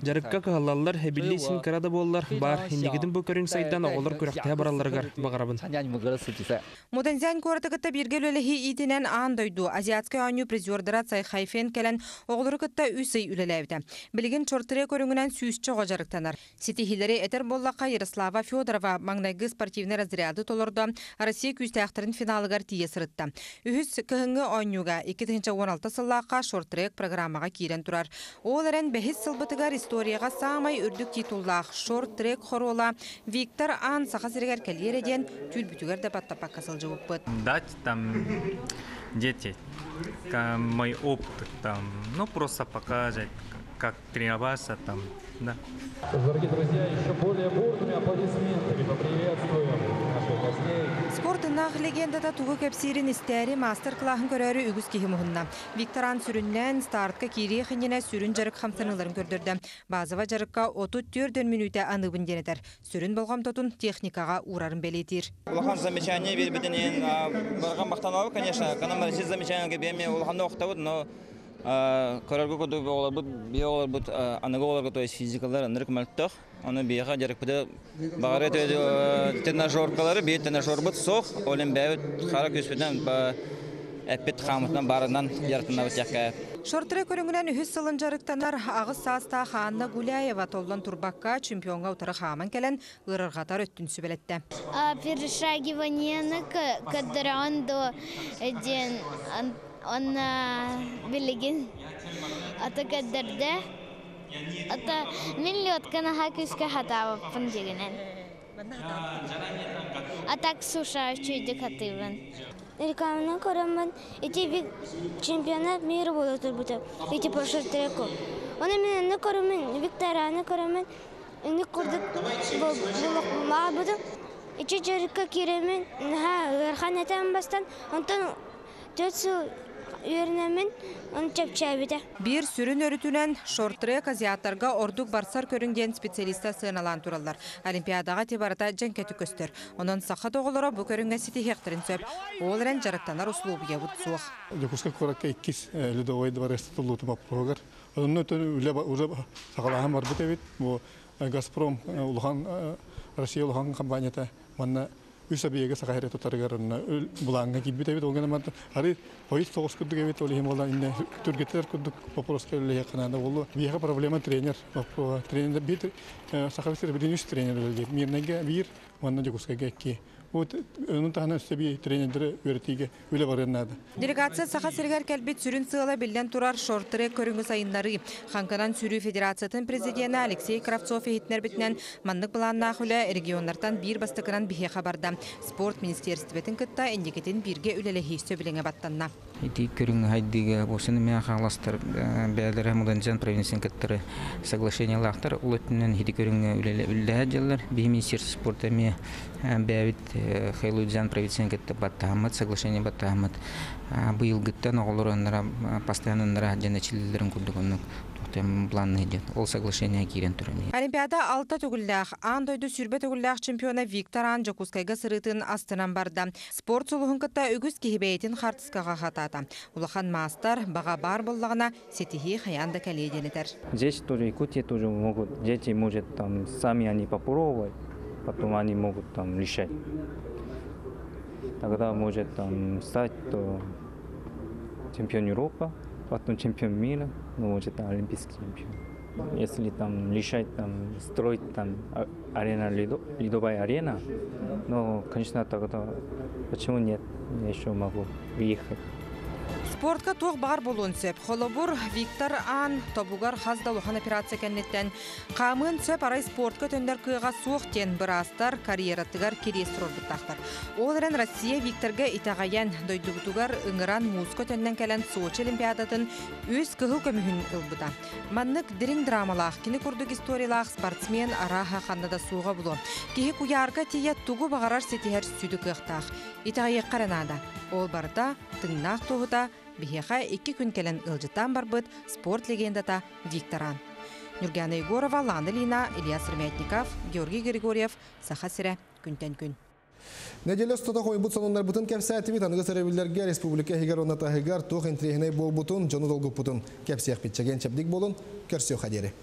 Дьарыкка кыһаллаллар, эбиллии син кыра да буоллар, баар. Инникитин бу көрүҥ сайдан оҕолор күрэхтэһэ баралларыгар баҕарабын.
Муданьцзянь куораты кытта бииргэ үлэлэһии иитинэн аан дойду Азиатскай оонньуу призердара Цай Хайфен кэлэн оҕолору кытта үс ый үлэлээбитэ. Билигин шорт-трек көрүҥүнэн сүүсчэ оҕо дьарыктанар. Ситиһиилэри этэр буоллахха, Ярослава Федорова маҥнайгы спортивнай разряды толордо, Россия күүстээхтэрин финалыгар тиийэ сырытта. Үһүс кыһыҥҥы оонньууга 2016 сыллаахха шорт-трек программаҕа киирэн турар. Ол эрэн бэһис сылбытыгар историяҕа саамай үрдүк титуллаах шорт-трек хоруола Виктор Ан Саха сиригэр кэлиэрэ диэн түүл-бүтүгэр да баттаппакка сылдьыбыппыт.
Дать там дети мой опыт там, ну просто показать, как тренироваться там, да.
Дорогие друзья, еще более бурными аплодисментами поприветствуем наших гостей.
Спорт ынах легендата тугу кэпсиирин истээри маастар-кылааһын көрөөрү үгүс киһи муһунна. Виктор Ан сүрүннээн стартка киириэх иннинэ сүрүн дьарык хамсаныыларын көрдөрдө. Базовай дьарыкка 34 мүнүүтэ аныыбын диэн этэр. Сүрүн болҕомтотун техникаҕа уурарын бэлиэтиир.
Улахан замечание биэрбитин барҕа махтанабы, конечно. Канам замечание биэми улахан охтабыт, но.
Көрөргө курдук оҕолорбут, биһи оҕолорбут аныгы оҕолорго, то есть физикалар ынырык мөлтөх. Ону биһиэхэ дьарыкпыты баҕары тренажеркалары биир тренажербут суох. Ол иһин бэйэбит хара күүспүтүнэн эппит хаамытынан баарынан дьарыктанабыт диэххэ.
Шорт-трек көрүҥүнэн үһүс сылын дьарыктанар аҕыс саастаах Анна Гуляева толлон турбакка чемпиоҥҥа утары хааман кэлэн ыарырҕатар өттүн сүбэлэттэ.
Перешагиваниены көрдөрөҕүн дуо диэн онно билигин ата көрдөрдө. Ата мин лёдка наһаа күүскэ хатаабаппын дьигинэн. А так суша үчүгэйдик хатыыбын.
Рекламаны көрөммүн ити чемпионат мира буола турбута ити по шорт-треку. Оны мен аны көрөмүн, Виктораны көрөмүн, ини курдук буолуохмаабытым. Ичи дьарыкка киирэммин наһаа ыарахан этэн бастан, онтон 4 сыл үөрэнэммин, оны чэпчээбитэ.
Биир сүрүн өрүтүнэн шорт-трек азиаттарга ордук барсар көрүҥ диэн специалистар сыаналаан тураллар. Олимпиадаҕа ити барыта дьэҥкэтик көстөр. Онон саха оҕолоро бу көрүҥҥэ ситиһиэхтэрин сөп. Ол эрэн дьарыктанар условиябыт суох.
Дьокуускай куоракка иккис Ледовай дворец тутуллуутун боппуруоһугар. Онно үлэ уже саҕалааһын барбыт эбит. Бу Газпром улахан Россия улахан компанията манна үс объеги Саха сирэ тутарыгар былааҥҥа киирбит эбит. Ол гынан арыы хойут соҕус курдук эбит. Ол иһин буолан инне түргэтэр курдук вопроска үлэлэһиэххэ наада буолуо. Биһиэхэ проблема тренер боппуруоһа. Тренер биир Саха сирэ билигин үс тренер үлэлиир. Мирнэйгэ биир уонна Дьокуускайга икки. Вот онун таһынан өссө биир тренердери үөрэтиигэ үлэ барыан наада.
Делегация Саха сиригэр кэлбит сүрүн сыала, биллэн турар, шорт-трек көрүҥү сайыннарыы. Хаҥкынан сүүрүү федерациятын президенэ Алексей Кравцов иһитиннэрбитинэн, маннык былааннаах үлэ регионнартан биир бастакынан биһиэхэ барда. Спорт министиэристибэтин кытта инникитин бииргэ үлэлэһии сөбүлэҥэ баттанна.
Ити көрүҥ хайдыыга буосын эмиэ хааластар бэйэлэрэ Муданжан провинциятын кыттары соглашениялаахтар ол өттүнэн ити көрүҥҥэ үлэлэһэ дьаллар. Биһи министерство спорта эмиэ бэйэбит Хэйлунцзян провинциятын кытта баттаһаммыт, соглашение баттаһаммыт, быйылгыттан оҕолор оннора постоянно оннора дьэн эчилилерин курдук оннук планны диэн ол соглашение киирэн турар.
Олимпиада алта төгүллээх, аан дойду 20 төгүллээх чемпиона Виктор Ан Дьокуускайга сырыытын астынан барда. Спорт сулуһун кытта үгүс киһи бэйэтин хаартыскаҕа хатаата. Улахан маастар баҕа баар буоллаҕына ситиһии хайаан да кэлиэ диэн этэр.
Здесь тоже Якутия тоже могут, дети может там сами они попробовать, потом они могут там решать. Тогда может там стать то чемпион Европы, потом чемпион мира, ну, может, олимпийский чемпион. Если там решать там строить там арена, ледовая арена, но, конечно, тогда почему нет, я еще могу выехать.
Спортка туох баар буолуон сөп. Холобур, Виктор Ан тобугар хас да улахан операция кэнниттэн хаамыан сөп, арай спортка төннөр кыаҕа суох диэн быраастар карьератыгар кириэс туруорбуттаахтар. Ол эрэн Россия Викторга итэҕэйэн, дойдубутугар ыҥыран мууска төннөн кэлэн Сочи Олимпиадатын үс кыһыл көмүһүн ылбыта. Маннык дириҥ драмалаах, кини курдук историялаах спортсмен арааһа ханна да суоҕа буолуо. Киһи куйаарга тиийэ тугу баҕарар ситиһэр сүдү кыахтаах. Итэҕэйиэххэ эрэ наада. Ол барыта тыыннаах туоһута биһиэхэ 2 күн кэлэн ыалдьыттаан барбыт спорт легендата Виктор Ан. Нюргана Егорова, Лана Лина, Илья Сремятников, Георгий Григорьев, Саха сирэ, күнтэн күн.
Нэдиэлэ устата хомуйбут сонуннарбытын кэпсээтибит, аныгы өрөбүллэргэ республика иһигэр уонна таһыгар туох интэриэһинэй буолбутун, дьону долгуппутун кэпсиэхпит. Чэгиэн чэбдик буолун, көрсүөххэ диэри.